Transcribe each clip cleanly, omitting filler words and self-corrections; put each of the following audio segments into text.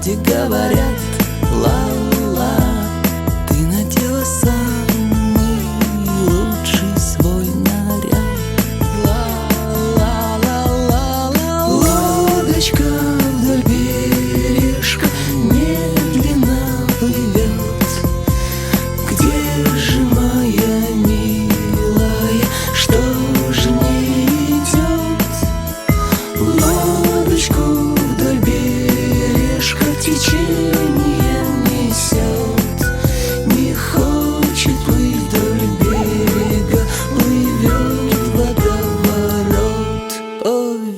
Люди говорят, ла-ла, ты надела самый лучший свой наряд. Ла-ла-ла-ла-ла, лодочка вдоль бережка медленно плывет. Где же моя милая, что же не идет? Лодочку вдоль бережка течение несет. Не хочет плыть вдоль берега, плывет водоворот. Ой.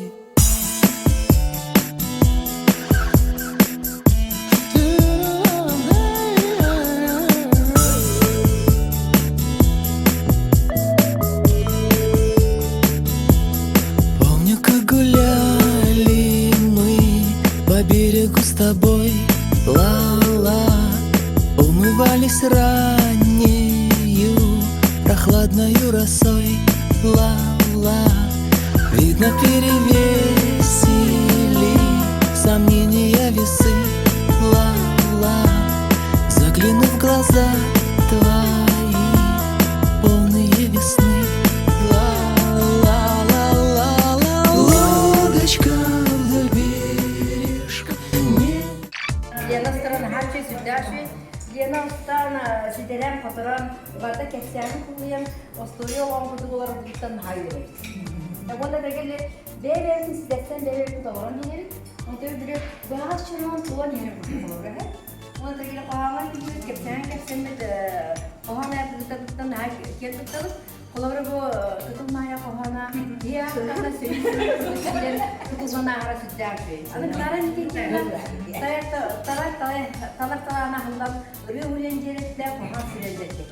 Помню, как гуляли мы по берегу с тобой, ла-ла, умывались раннею прохладною росой, ла-ла. Видно, перевесили сомнения весы, ла-ла. Загляну в глаза твои, полные весны, ла-ла-ла-ла-ла. Лодочка вдоль бережка не Лена сторона хааччы сүрдээх үчүгэй. Лена устаан ситэрэн-хоторон, барыта кэпсээнин кулуйан, остуоруйа олоҕун курдук олорбутуттан наһаа үөрэбит. Уонна дэгили бэйэ-бэйэбитин ситэрсэн бэйэ-бэйэбитин толорон иһэбит. Онтон били быһаҕас чороон туолан иһэр курдук олорор эһэ. Уонна дэгили хоһооҥҥо киирбит, кэпсээн кэпсэммит хоһоон айарбытыттан наһаа киэн туттабыт. Холобура бу Кытыл Маайа хоһооно киһи ааттана сүрүн тутуллан ааҕара сүрдээх үчүгэй. Аны Клара Никитична талар талар талаана аһыллан ырыа уһуйан дьиэлэттэ хоһоон сүрэллэрдэ.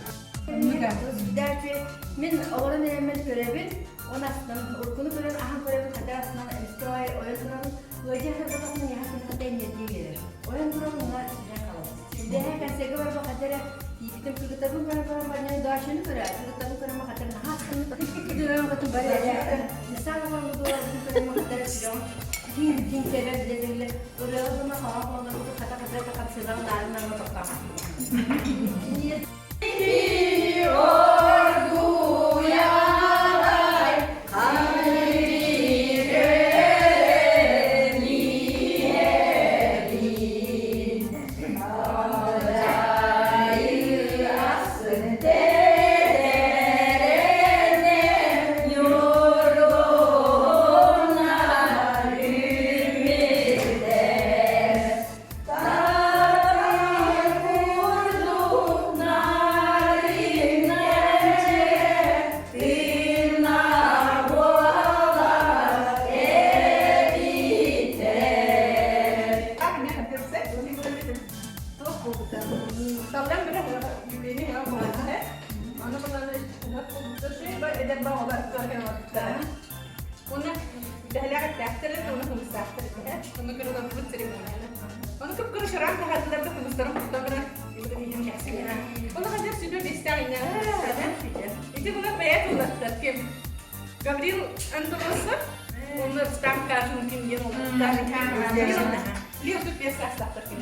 Сүрдээх үчүгэй. Мин олорон эрэммин көрөбүн, он астынан уруккуну көрөн аһан көрөбүн, хата астынан эмискэ ойон турабын, ыадьа хататахпын яха кыһата энергия биэрэр. Ойон турабын уна сүрэн халабын. Дэһэ концерга барба хатара тиипитим кыргыттарбын көрөн көрөн баран дачаны көрө кыргыттарбын көрөн хатар наһаа астыммыт хоту бары саҥа көрөн хатара сүрэҕим киин киин тэбэр билэ ырыа гына хаҕа холлорбуту хата хата хапсыган наарын нарма тоқтаах Гаврил Андоносов, он там каждый ким Лир тут пьеса астахтар ким.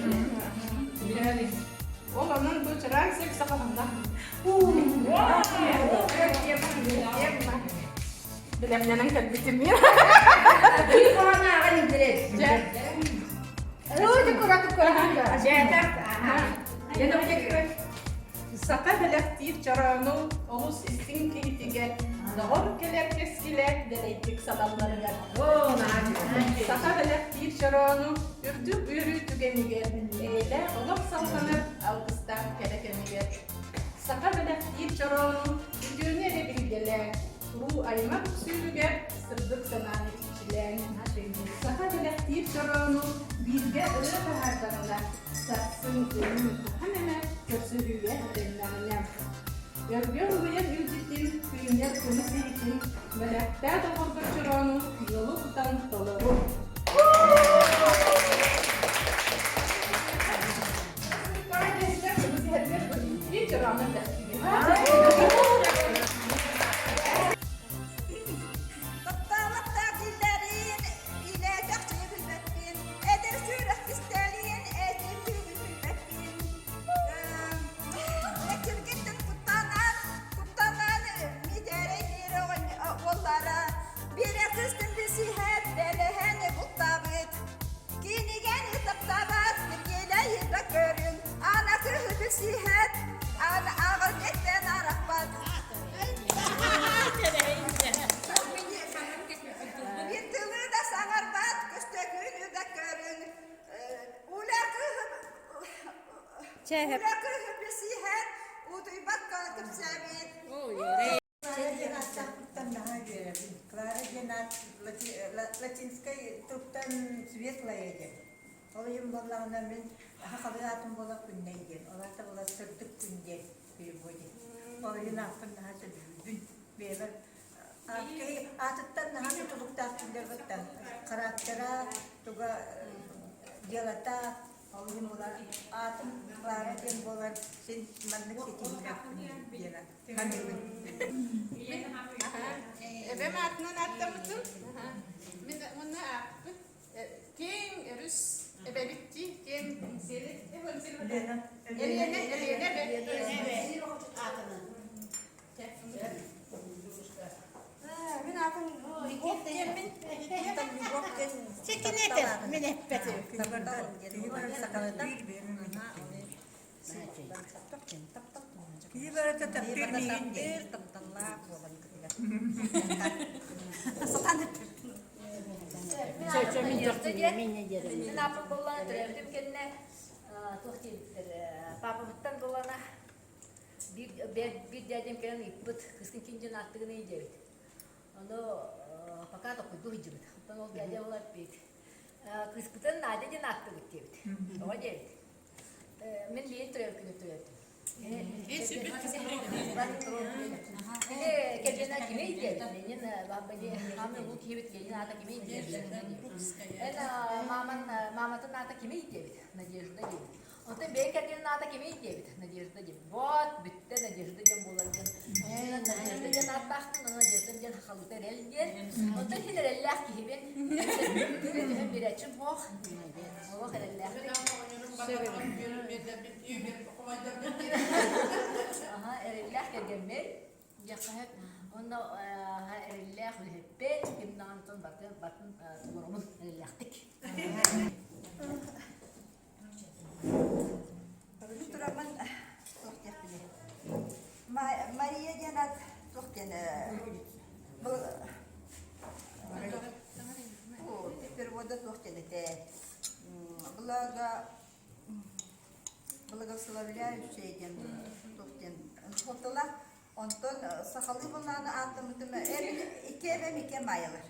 Ол онон бу чараан сек сахаланна. Билэмнэнэн кэлбитим мин. Саха бэлэхтиир чороону олус истиҥ киһитигэр доҕор кэлэр кэскилэ дэлэйдик саталларыгар. Саха бэлэхтиир чороону үрдүк үөрүү түгэнигэр эйэлээх олох салҕанар алгыстаах кэрэ кэмигэр. Саха бэлэхтиир чороону үтүөнү эрэ билгэлээн, уруу аймах үксүүрүгэр сырдык санааны иччилээн. Саха бэлэхтиир чороону бииргэ ырыа таһаардаҕына, сарсын күнүн хаһан эмэ көрсүһүүгэ этэннэҕинэ. Өргөн уйан илдьитин, күннэр көмүс иһитин бэлэхтээ доҕорго чороону ыалы тутан толору. Таптаалаттаах дьиллэрин, илээтэх дьиэ билбэппин, эдэр сүрэх кистэлиин. Чэ, Уля кыыһы бисиһэн, утуйбакка кэпсээбит. Клара диэн ааттаахпыттан наһаа үөрэбин. Клара диэн аат латинскай тылтан светлая диэн. Ол иһин буоллаҕына мин сахалыы аатым буолар Күннэй диэн. Ол аата буолар сырдык күн диэн переводит. Ол иһин ааппын наһаа сөбүлүүбүн. Бэйэбэр аатыттан наһаа тутулуктаах күннэрбиттэн характера, туга делата Ол иһин буолар аатым Клара диэн буолар син маннык ситиһиилээхпин диэн саныыбын. Эбэм аатынан ааттаммытым. Мин уонна ааппыт киэҥ өрүс эбэбит дии киэҥ Лена. Элиэнэ Элиэнэ эбэ. Аатынан. Мин аатым Любовь диэммин. Любовь диэн. Чекинетер мин эппэтим. Киһи барыта таптыыр миигин диэн. Тапталлаах буолан кытыгар. Сатаан эппэппин. Мин ааппын буоллаҕына төрөөбүтүм кэннэ туох диэбиттэр папабыттан буоллаҕына Биир биир дядям кэлэн ыйыппыт, кыыскын ким диэн ааттыгыный диэбит. Ону пока токуйдуу сылдьыбыт. Оттон ол дядя ол эппит, кыыспытын Надя диэн ааттыбыт диэбит. Тоҕо диэбит. Мин Лиин төрөөбүт күнү төрөөбүтүм. Кини кэргэнэ кимий диэбит. Ленин хаамый улуу киһибит Ленин аата кимий диэбит. Эн мааман мааматын аата кимий диэбит. Надежда диэбит. Онтон бэйэ кэргэнин аата кимий диэбит. Надежда диэн. Вот, бүттэ Надежда диэн буолар диэн. Надежда диэн ааттаахпын, онон Надежда диэн халыта эрэл диэн. Онтон иһин эрэллээх киһибин. Түһэн биэрээччим суох. Олох эрэллээх. Аха, эрэллээх кэргэммин. Диэххэ Онно эрэллээх үлэһиппин, ким даҕантан батын батын толоромун эрэллээхтик. Бүгүн тураммын туох диэхпиний Мария диэн аат туох диэн перевода туох диэн этэ благо благословляющая диэн туох диэн суолталаах онтон сахалыы былааны ааттаммытым икки эбэм икки Маайалар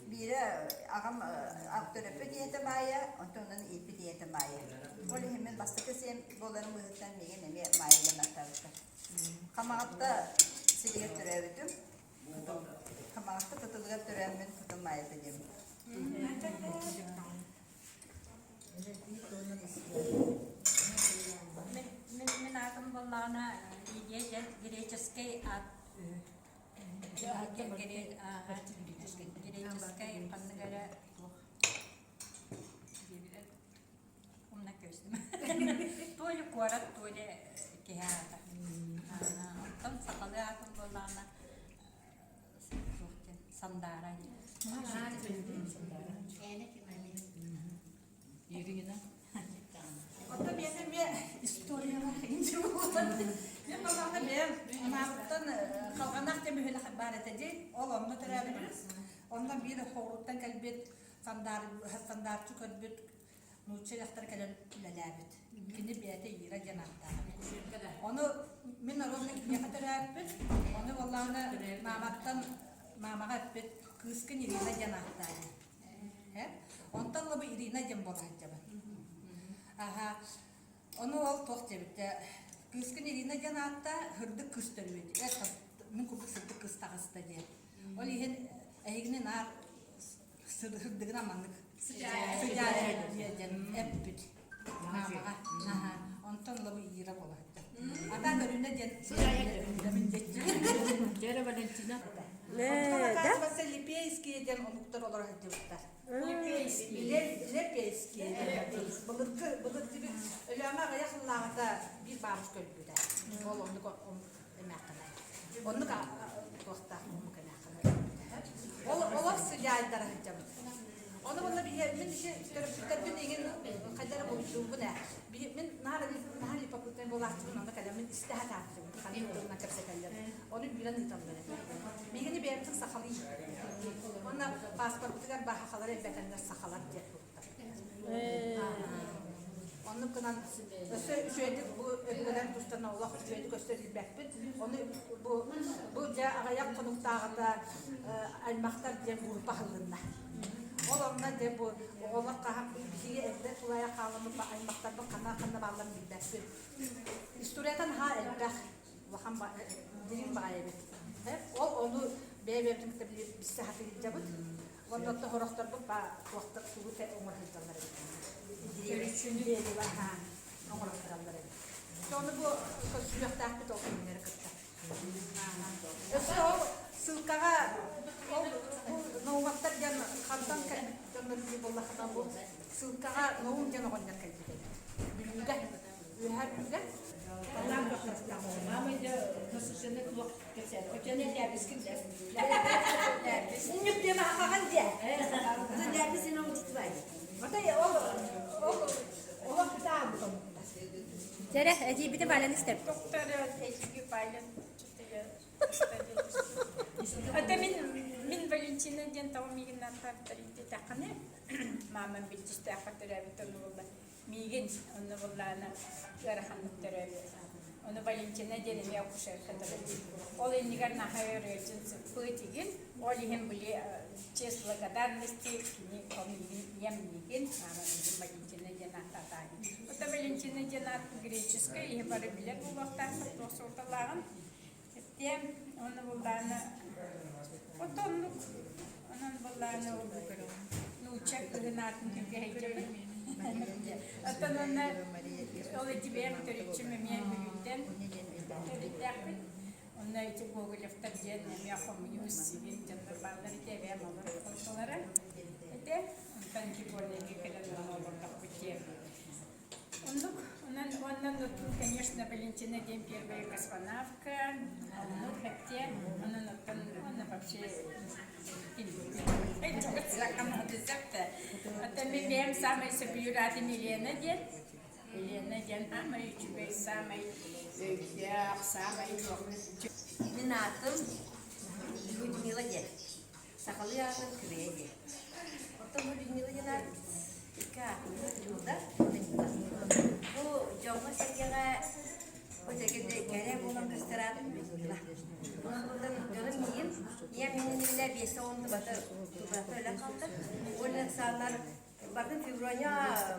Биирэ аҕам төрөппүт ийэтэ Маайа, онтон онон ииппит ийэтэ Маайа. Ол иһин мин бастакы сиэн буоларым быһыытынан миигин эмиэ Маайа диэн ааттаабыттар. Хамаҕатта сиригэр төрөөбүтүм. Хамаҕатта кытылыгар төрөөммүн Кытыл Маайата диэммин. Мин, мин аатым буоллаҕына Лидия диэн греческэй аат үһү. Греческай ханнык эрэ туох умна көстүм. То ли куорат, то ли киһи аата. Оттон сахалыы аатым буоллаҕына туох диэн Сандаара диэн. Ирина. Оттон миэнэ эмиэ историялар Мин балаҕана бэйэм анаабыттан халҕанаах диэн бөһүөлэк баар этэ дии. Ол онно төрөөбүтүм. Онно биир хоҕуруттан кэлбит сандаарчы көрбүт нуучча дьахтар кэлэн үлэлээбит. Кини бэйэтэ Ира диэн ааттаах. Ону мин ровно киниэхэ төрөөппүт. Ону буоллаҕына мааматтан маамаҕа эппит кыыскын Ирина диэн ааттаа диэн. Онтон лабы Ирина диэн буола сылдьабын. Аха. Ону ол туох диэбиттэ кыыскын Ирина диэн аатта сырдык кыыс төрүөт. Мин курдук сырдык кыыс таҕыста диэн. Ол иһин эһигини наар сырдыгынан маннык сыдьаайа диэн эппит. Маамаҕа. Аха. Онтон лабы Ира буола сылдьар. Ата көрүнэ диэн сыдьаайа диэччи. Вера Валентина. Оттон оказывается Лепейские диэн омуктар олоро сылдьыбыттар. Лепейские Былыргы былыргы Өлөөмө аҕыйах сыллааҕыта биир бабушка өлбүтэ. Ол оннук эмээххинэ. Оннук туохтаах омук эмээххинэ өлбүтэ. Ол олох сыдьаайдара сылдьабыт. Ону буолла биһи мин иши төрөппүттэрбин иҥин хайдары булдуубун ээ. Мин наһаа наһаа любопытный буолааччыбын онно кэлэммин истэ сатааччыбын. Ханнык тылынан кэпсэтэллэр. Ону үүрэн ыыталлар этэ. Миигини бэйэбитин сахалыы Уонна пааспарбытыгар баһахалар элбэтэннэр сахалар диэн туттар. Оннук гынан өссө үчүгэйдик бу өбүгэлэр тустан олох үчүгэйдик өссө билбэппит. Ону бу бу дьэ аҕыйах хонуктааҕыта аймахтар диэн группа аһыллынна. Ол онно дьэ бу оҕолор хаһан биһиги эрдэ тулайа хааламмыт аймахтарбыт ханна-ханна баалларын билбэппит. Историятан наһаа элбэх улахан дириҥ баҕайы эбит. Ол ону бэйэ-бэйэбитин кытта билсэ сатыырдьабыт. Уонна сорохторбут ба туохтар тугу оҥоро сылдьаллар эбит. Дерево оҥоро сылдьаллар эбит. Ону бу көрсүөхтээхпит ол кинилэри кытта. Өссө ол ссылкаҕа ол бу Наумовтар диэн хантан кэлбит дьоннор дии буоллахына бу ссылкаҕа Наум диэн оҕонньор кэлбит эбит. Бүлүүгэ. Үөһээ Бүлүүгэ. Мама дьэ насыщенный туох кэпсээн. Оччону лээбискин дэ. Унньук диэн аһаҕан диэ. Лээбис научить Отой ол ол олох бытаабыт омукта. Дьэрэ, эдьиийбитин Валяны истэбит. Доктор эдьиги Валя Это мин мин Валентина диэн тоҕо миигин аттаабыттар диэтэххинэ маамам билдьистээххэ төрөөбүт онно буолла миигин онно буоллаана ыараханнык төрөөбүт ону Валентина диэн эмиэ акушерка төрөөбүт ол иннигэр наһаа өрөөчүн сыппыт игин ол иһин были честь благодарности кини ол миигин ийэм миигин маама миигин Валентина диэн ааттаатаҕын это Валентина диэн аат греческэй иһи бары билэр буолуохтаахпыт туох суолталааҕын Эттиэм уонна буллаана отоннук онон буллаана нуучча кыһын аатын түгэһэйдьэбин. Оттон онно ол ити бэйэм төрүччүм эмиэ Бүлүүттэн төрүттээхпин. Онно ити Гоголевтар диэн эмиэ хомуньуус сибин дьоннор бааллар ити эбээм олор олортолоро. Ити онтон ити Горнайга кэлэн олордохпут диэн. Оннук, онон уонна конечно, Валентина диэн первая космонавтка, оннук хэптиэ, онон оттон уонна вообще Оттон мин бэйэм саамай сөбүлүүр аатым Елена диэн. Елена диэн саамай үчүгэй, саамай өйдөөх, саамай Мин аатым Людмила диэн. Сахалыы аатым Күбэйэ диэн. Оттон бу Людмила диэн аат икки аатым Люда уонна Мила. Бу дьоҥҥо-сэргэҕэ бу кэрэ буолан көстөр аат Людмила. Онон буолан дьонум миигин ийэм иннинэ биэстэ уон тубата тубата өлөн хаалта. Ол сааллар бардым Феврония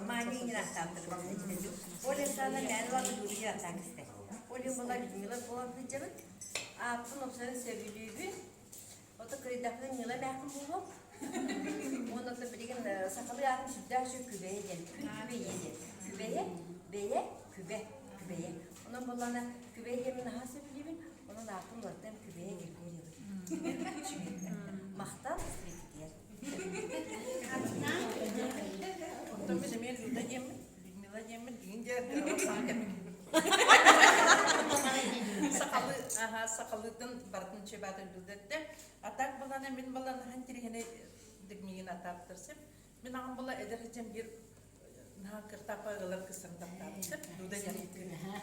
Маня иҥин ааттаабыттар. Ол сааллар мээнэ баран Люда диэн ааттаан кэстэ. Ол иһин буолан Людмила буолан сылдьабын. Ааппын охсорун сөбүлүүбүн. Ото кырыйдахпына Нила эмээххин буолуом. Уонна ото билигин сахалыы аатым сүрдээх үчүгэй Күбэйэ диэн. Күн Күбэйэ диэн. Күбэйэ, бэйэ, күбэ, Күбэйэ. Онон буоллаҕына Күбэйэ диэммин наһаа сөбүлүүбүн. Онон ааппын уларытан Күбэйэ Григорьева. Махтал Светитигэр. Оттон мин эмиэ Люда диэммин, Людмила диэммин, дигин диэн саҥа кэммин Сахалы, аха, сахалыытын барытын чебаат өлбүтэтте. А так балана мин баланахан тириһини дигмигин атаптырсым. Мин аҕам була эдэр хачам бир наһаа кыртапа ылар кысым таптаабытым. Дуда диэн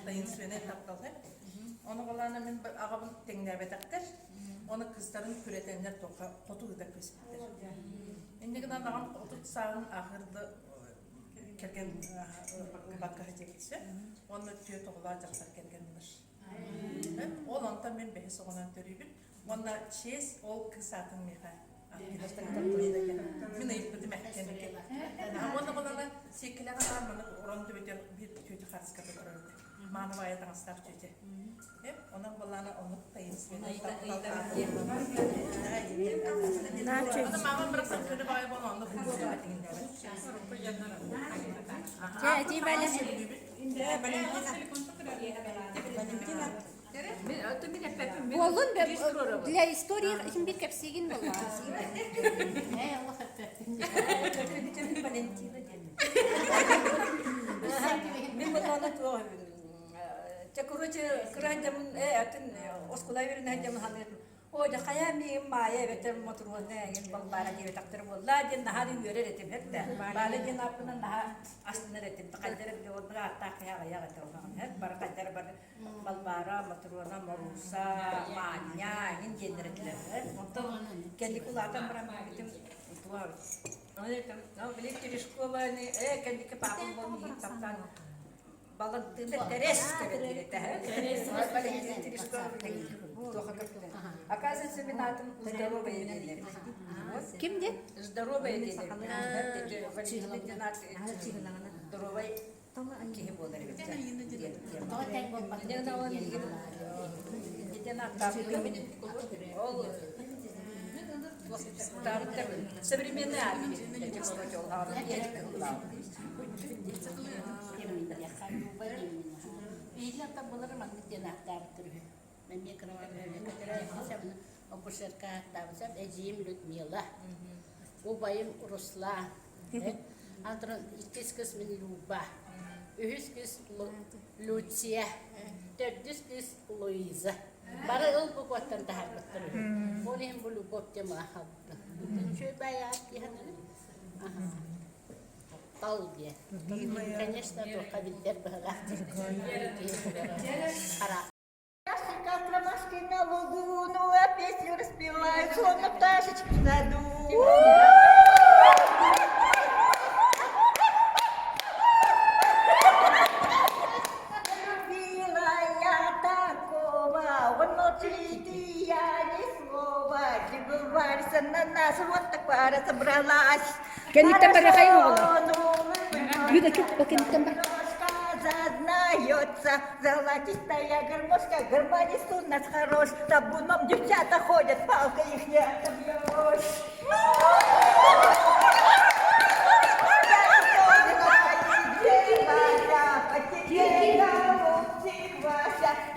таинственный тапталга. Оны балана мин аҕабын тэҥнээбэтэхтэр. Оны кыстарын күрэтэннэр тоха хоту ыта көспүттэр. Инне гынан аҕам 30 сааһын ахырды кэргэн ылбакка сылдьыбытсэ уонна түөрт оҕолоох дьахтар кэргэн ылар. Ол онтон мин бэһис оҕонон төрүүбүн. Уонна честь ол кыыс аатын миэхэ мин ыйыппытым эһэккэн Уонна балана сиэккилэҕэ баар маны уран төбөтөр биир түөтэ хараската турар этэ. Маанабаайа таҥастаах түөтэ. Онон балана оннук таинственный Оны мамам барахсан көнө баҕайы буолан оннук Буоллун для истории иһин бир кэпсиигин буолла. Валентина диэн. Мин ботоона туох Чэ, короче, кыра дьамын, атын оскуола үөрэнэ дьамын ханыытын Оо, дьэ хайа миигин Маайа эбэтэр Мотуруона эҥин Балбаара диэбэтэхтэрэ буолла диэн наһаа да үөрэр этим эт да. Баала диэн ааппынан наһаа астынар этим. Хайдара бile оннук ааттаах киһи аҕыйах этэ улахан эт. Бары хайдара бары Балбаара, Мотуруона, Моруса, Маанньа эҥин диэннэр этилэр. Онтон кэллик улаатан баран билбитим туох эбит. Били Терешкованы э кэнники папам буол миигин таптаан Балантыына Тэрес кэбэтиир этэ. Валентина Терешкова туоха көптөн. Оказывается, мин аатым Здоровая дииллэр. Ким диэн? Здоровая дииллэр. Валентина диэн аат здоровай киһи буолар эбит. Ол современный армия. Акушерка ааттаабытым эдьиийим Людмила, убайым Руслан, антон иккис кыыс мин Люба, үһүс кыыс Люция, төрдүс кыыс Луиза. Бары ыл букваттан таһаарбыттар үһү. Ол иһин бу Любовь диэн хаалбыта. Үчүгэй баайаат диэхэнэ. Таптал диэн. Конечно, туохха биллэр быһылаах Как ромашки на лугу, ну а песню распевают, словно пташечки в саду. Любила я такого, он молчит, и я ни слова. Не быварься на нас, вот так пара собралась. Кэнниттэн барахай оҕолор. Люда, кэл, кэнниттэн бар. Зазнается, золотистая гармошка, гармонист у нас хорош, табуном девчата ходят, палка их не отобьешь.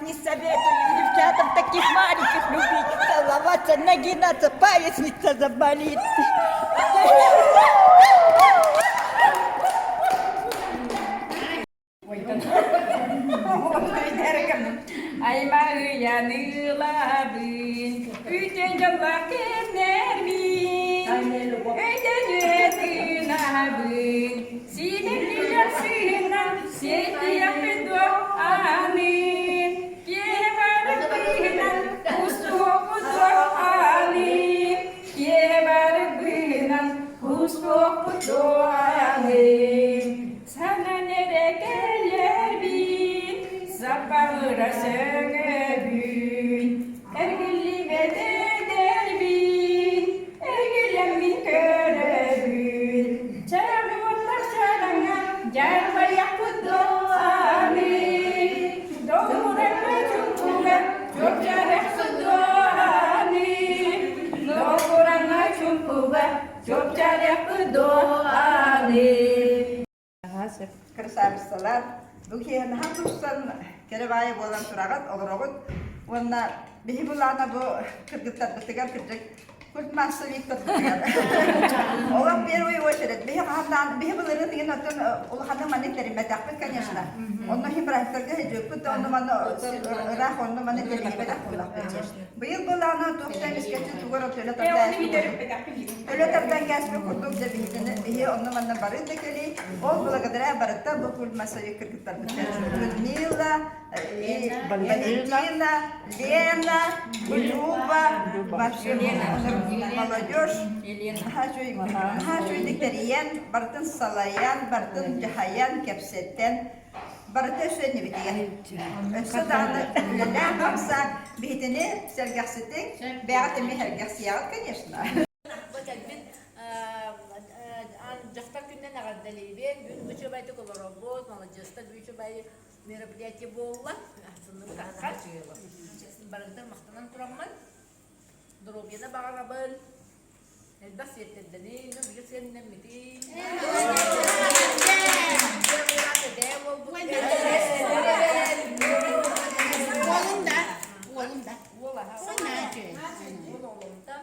Не советую девчатам таких маленьких любить, целоваться, нагинаться, поясница заболит. Аймаһыйаныылаабын, үтүө дьоллоох кэмнэрмин, өйдөнүө тыынабын, сиинэллилэр сыһынан сиэтиэхпин дуо аанын, киэһэ барык быыһынан кустуохпут дуо аанын, киэһэ барык быыһынан кустуохпут дуо аанын. Санан эрэ кэлэрбин, саппаҕыра сөҥөбүн, эргиллибэт эдэрбин, эргилэммин көрөбүн. Чаҕыллар чараҥа дьарбайахпыт дуоаны, долгурарга чуҥкуга чуопчаарыахпыт дуоаны, долгураҥа чуҥкуга чуопчаарыахпыт дуоаны. Красавицалар, бу киһи наһаа тупсан, кэрэ баайы буолан тураҕыт, олороҕут. Уонна биһи былаана бу кыргыттарбытыгар кырдьык культмассовиктарбытыгар. Олох первый очередь. Биһи хаһан биһи былырыын деген оттон улаханнык маннык тэриммэтэхпит, конечно. Онно хим проекторга хедьүөппүт да онно маны ыраах онно маны тэрийбэтэх буоллахпыт. Быйыл былаана туохтан эмискэччи тугар төлө тардан төлө тардан кээспит курдук дьэ биһигини биһи онно манна бары да кэлии ол благодаря барыта бу кульмассовик кыргыттарбыт Людмила Валентина Лена Люба вообще молодежь наһаа үчүгэйдик тэрийэн барытын салайан барытын дьаһайан кэпсэтэн Барыта өссө иннибитигэр. Өссө даҕаны үлэлээх хамсаан биһитини сэргэхситиҥ, бэйэҕит эмиэ сэргэхсийэҕит, конечно. Бу кэлбит дьахтар күнүнэн эҕэрдэлиибин. Бүгүн бу үчүгэйдик олоробут, маладьыастар бу үчүгэй мероприятие буолла. Астынныбыт ахан. Барыгытыгар махтанан тураммын, доруобуйаны баҕарабын. Элбэх сиэттэрдэнин, биир сиэннэммитин. Уолум да, уолум да. Наачуй.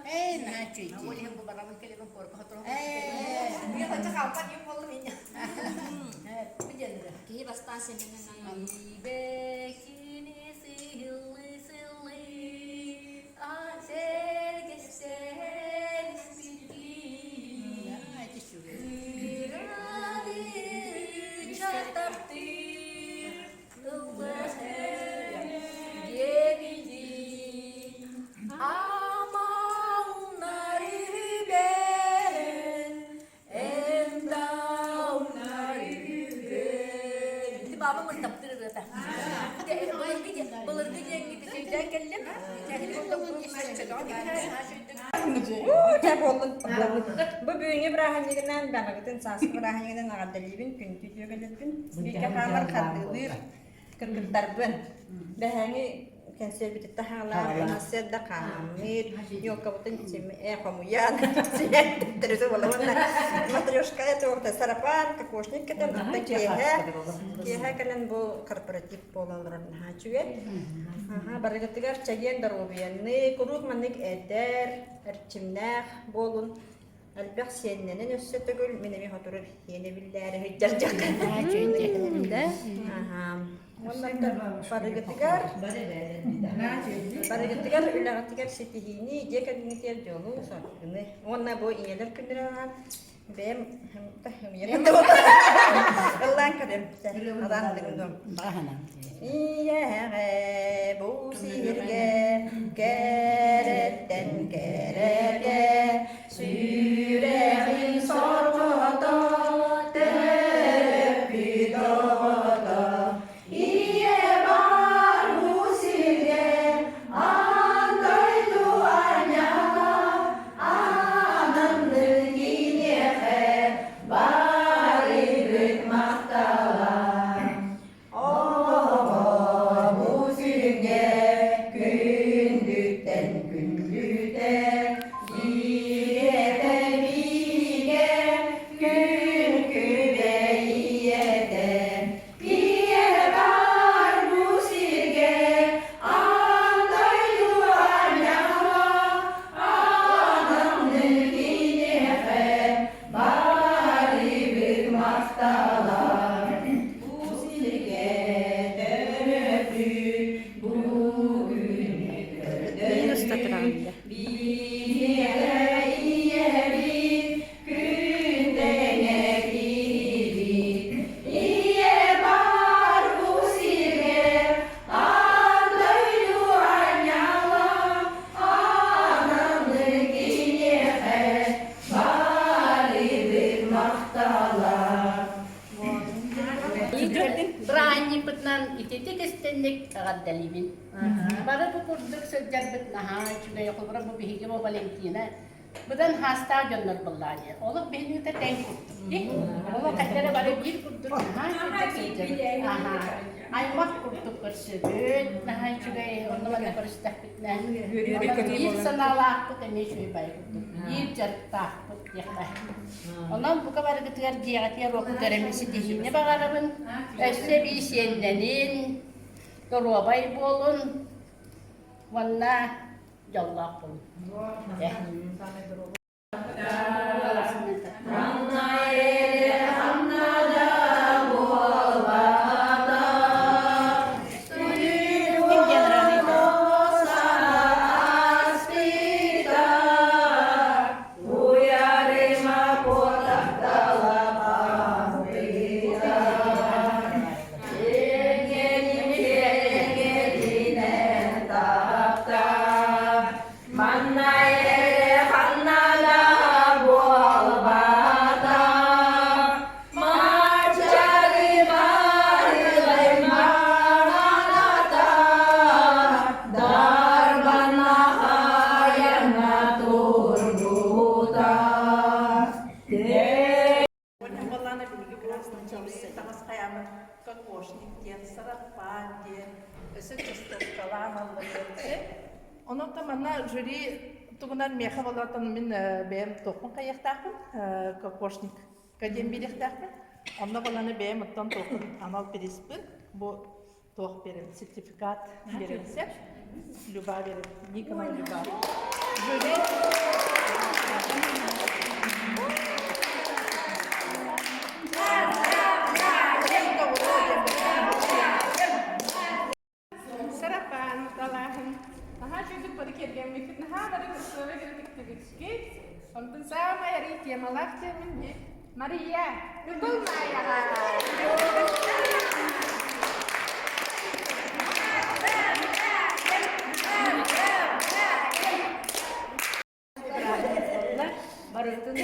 Эй, наачуй. Киһи бастаан сэмэнэн Бэкини сыллы-сыллы Баабам таптыр ырыата. Былыргы диэҥҥи өйдөөн кэллим. Бу бүгүҥҥү бырааһынньыгынан баҕабытын сааскы бырааһынньыгынан эҕэрдэлиибин, күндү дьүөгэлэрбин, бииргэ хаамар хардыылыыр кыргыттарбын. Бэһээҥи кэнсиэрбититтэн хаалаан, сарсыарда хааммыт, елкабытын хомуйан, сиэн уонна матрешка туохта сарапаан, кокошник кэтэн, оттон киэһэ, киэһэ кэлэн бу корпоратив буола олорор наһаа үчүгэй. Барыгытыгар чэгиэн доруобуйаны, куруук маннык эдэр, эрчимнээх буолун. Элбэх сиэннэнэн өссө төгүл мин эмиэ сотору сиэнэ биллээри сылдьар дьахха. Уонна барыгытыгар барыгытыгар үлэҕитигэр ситиһиини, дьиэ кэргэҥҥитигэр дьолу-соргуну уонна бу ийэлэр күннэрэ анаан бэйэм ыллаан көрөм алаан дыгындом Ийэҕэ бу сиргэ кэрэттэн кэрэгэ сүрэҕин сорҕото төрөппүт оҕото Ийэ бар бу сиргэ аан дойду аанньала ананны киниэхэ барыбыт махтала Оҕо бу сиргэ күндүттэн күндүтэ ийэтэ биигэ күн күбэй ийэтэ Ийэ бар бу сиргэ аан дойду аанньала ананны киниэхэ барыбыт махтала Бу сиргэ төрөппүт бу күнү көрдөрбүт биһиэхэ ийэбит күн тэҥэ киһибит Ийэ бар бу сиргэ аан дойду аанньала ананны киниэхэ барыбыт махтала Бырааһынньыкпытынан ититик истинник эҕэрдэлиибин. Бары бу курдук сылдьарбыт наһаа үчүгэй. Холобура бу биһиги бу Валентина быдан хаастаах дьоннор буоллаа дии. Олох биһиги тэҥ курдук дии. Олох хайдара бары биир курдук наһаа үчүгэй сылдьабыт. Аймах курдук көрсөбүт, наһаа үчүгэй. Онно манна көрүстэхпитинэ биир санаалаахпыт эмиэ үчүгэй бай курдук. Биир дьарыктаахпыт диэххэ. Онон бука барыгытыгар дьиэҕитигэр уоккутугар эмиэ ситиһиини баҕарабын. Өссө эбии сиэннэнин, доруобай буолун уонна дьоллоох буолун. Манна эрэ ханна да буолбата Мачары барылай мараната Дарбана айана турбута Буоллаана биһиги таҥас хайааммыт кокошник диэн, сараппаан диэн, өссө частовкалаан алларыахсы. Онон манна жюри тугунан миэхэ болотон мин бэйэм туохпун хайыахтаахпын, кокошникка диэн биэриэхтээхпин. Онно баланы бэйэм оттон туохпун анал приспын бу туох берем сертификат беремсе Люба берем Никонова Люба. Жюри Сарапаан талааһын. Наһаа үчүгэй бары кэргэммиккит, наһаа бары красивый кэргэтиктибиккит. Онтон саамай арый темалаах темин Мария, Любовь Майаҕа. Барытын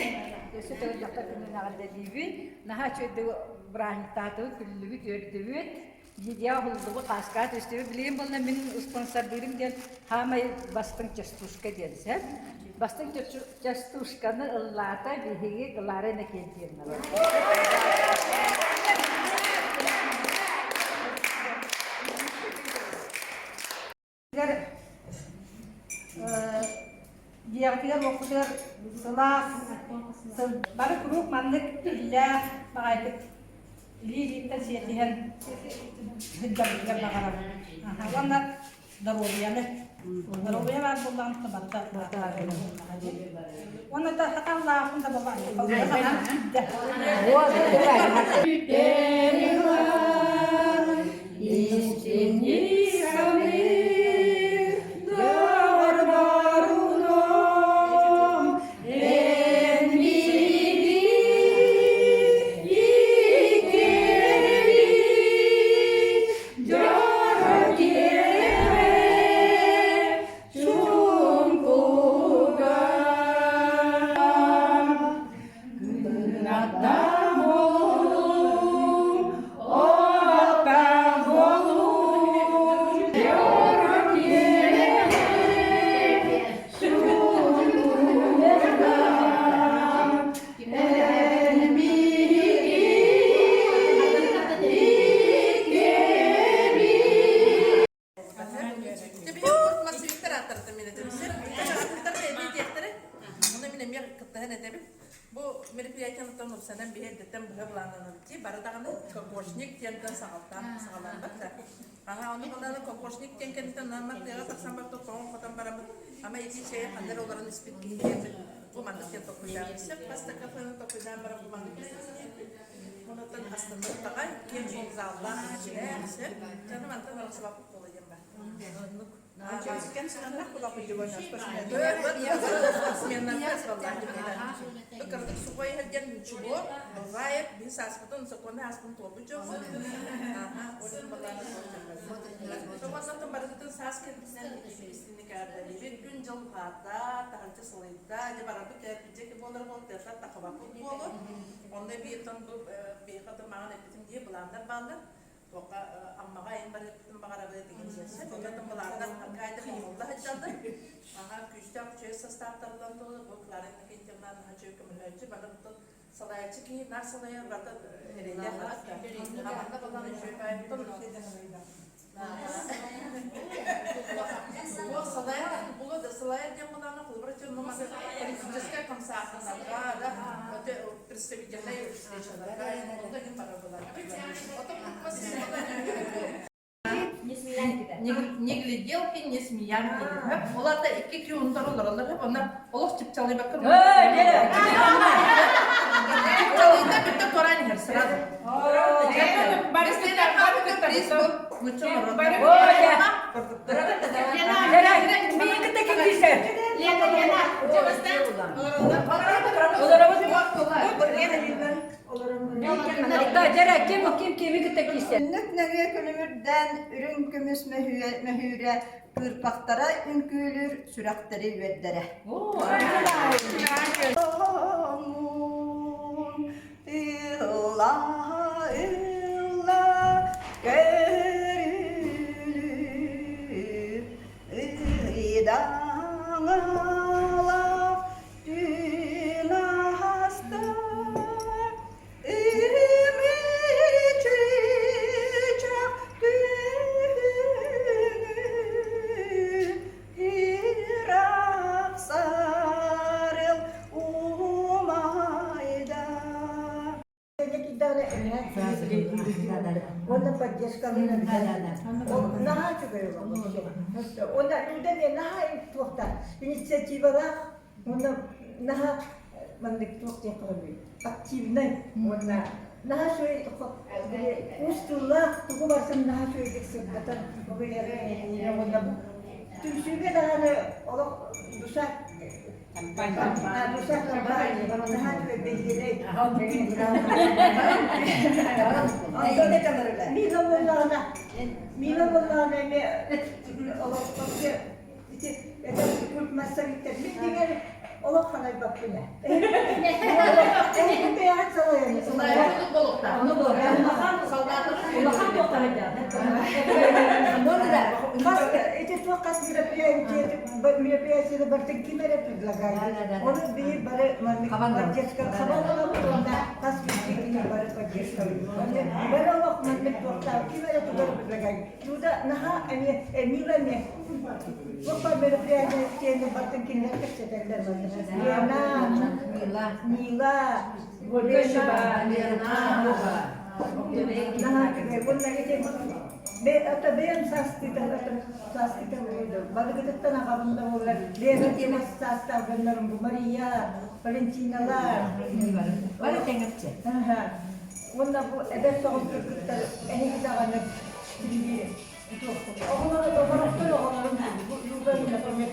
Өссө төгүл дьахтар күнүн эҕэрдэлиибин. Наһаа үчүгэйдик бырааһынньыктаатыбыт, күллүбүт, үөрдүбүт. Видео уһуллубут, хааскаа түстүбүт. Билигин буолла мин спонсордыырым диэн хаамай бастыҥ частушка диэн сөп. Бастыҥ частушканы ыллаата биһиги Клара Иннокентьевна. Дьиэҕитигэр уоппутугар сылаас, бары куруук маннык иллээх баҕайытык илии-илииттэн сиэтиһэн сылдьарбытыгар баҕарабын. Уонна доруобуйаны. Доруобуйа баар буоллаҕына барыта Уонна да хаталлаахпын да буолла. Истиҥник саныыр доҕорборунум эн миигин иккиэбит дьоро киэһэ чуҥкуга Кынаттаах буолуҥ, оһохтоох буолуҥ, дьоро киэһэ чуҥкуга эн биһиги иккиэбит Массовиктар ааттарыттан мин этэбин. Аттар эбии диэхтэрэ. Онно мин эмиэ кыттыһан этэбин. Бу мероприятиянытан упсанан биһи эрдэттэн быһа былааннанабыт дии. Бары даҕаны кокошник диэнтэн саҕалтаан саҕалаабыт да. Аха, ону баланы кокошник диэн кэнниттэн намар тыаҕа тахсан барбыт, тоҥон хотон бараммыт. Ама ити чэйи ханна эрэ олорон испит киһи диэммит. Бу маннык диэн толкуйдаабыт. Сөп бастакы толкуйдаан баран бу маннык диэн Онуттан астыммыт таҕай, киэҥ суол заллаах иччилээх, сөп. Дьону мантан арахсыбаппыт буола диэн бар. Кырдык сухой иһэргэн ничего, бывает, мин сааспытын сокуоннай ааспын туолбут дьоммут. Аха, очень балаана Тоҕоннотон барытын саас кэлбитинэн истинник эҕэрдэлиибит. Күн-дьыл уһаата, таһырдьа сылыйда, дьэ барарбыт кэлэрбит буолар буол, тыаттан тахыбаппыт буолуо. Онно бииртэн бу биһиэхэ маҕан эппитим дии былааннар бааллар. Туохха Аммаҕа айан барыахпытын баҕарабыт деген сөп. Онтон былааннар аркаайда оҥоһулла сылдьаллар. Аха күүстээх үчүгэй састааптарынан туолар. Бу Клара Иннокентьевна наһаа үчүгэй көмөлөһөөччү. Бары оттон салайааччы киһи наар салайар барыта эрэйдээх барыта. Аманна балаан үчүгэй баайыттан Бу салайар булу да салайар диэн булаана холобура политическай хамсааһыннарга да представительнай встречаларга онно иһин барар булар. Не гляделки, не смеянки. Оларда икки киунтар олороллор. Онна олох чыпчалыйбакка. Чыпчалыйда бүттэ туран иһэр сразу. Түннүк нөҥүө күлүмүрдээн үрүҥ көмүс мөһүүрэ кыырпахтара үҥкүүлүүр сүрэхтэри үөрдэрэ. Ылла, ылла, көрүлүр, ыйдаҥалаах түүн аһаста, ымыы-чыычаах күһүнү ыраах сарыл умайда. Уонна поддержкалыыр Ол наһаа үчүгэй Уонна Люда эмиэ наһаа туохта инициативалаах уонна наһаа маннык туох диэн көрөбүй активнай уонна наһаа үчүгэй уус тыллаах тугу барытын наһаа үчүгэйдик сырдатан уонна түмсүүгэ даҕаны олох душа душа компания наһаа үчүгэй бэһиэлэй Мила буоллаҕына Мила буоллаҕына эмиэ олох ити это культ массовиктар мин дигэр. Олох ханайбаппын ээ. Эһиги бэйэҕит салайан. Улахан туохтаһайдаах. Ити туох хас мероприятие барытын ким эрэ предлагает. Ону биир бары маннык поддержка хабан ылабыт уонна хас биирдии бары поддержкалыыбыт. Бары олох маннык туохтаах ким эрэ тугу эрэ предлагает. Люда наһаа эмиэ Мила эмиэ туох мероприятие тиэнэ барытын кинилэр кэпсэтэллэр маннык. Лена, Мила, Мила, Лена, Наһаа үчүгэй. Уонна ити ата бэйэм саастыытан саастыытан балыгытыттан аҕабын да буоллар Лена тиэмэ саастаах дьоннорум бу Мария, Валентиналар. Бары тэҥэпчэ. Уонна бу эдэр соҕус кыргыттар эһиги даҕаны оҕолору оҕолору оҕолорум бу Люда например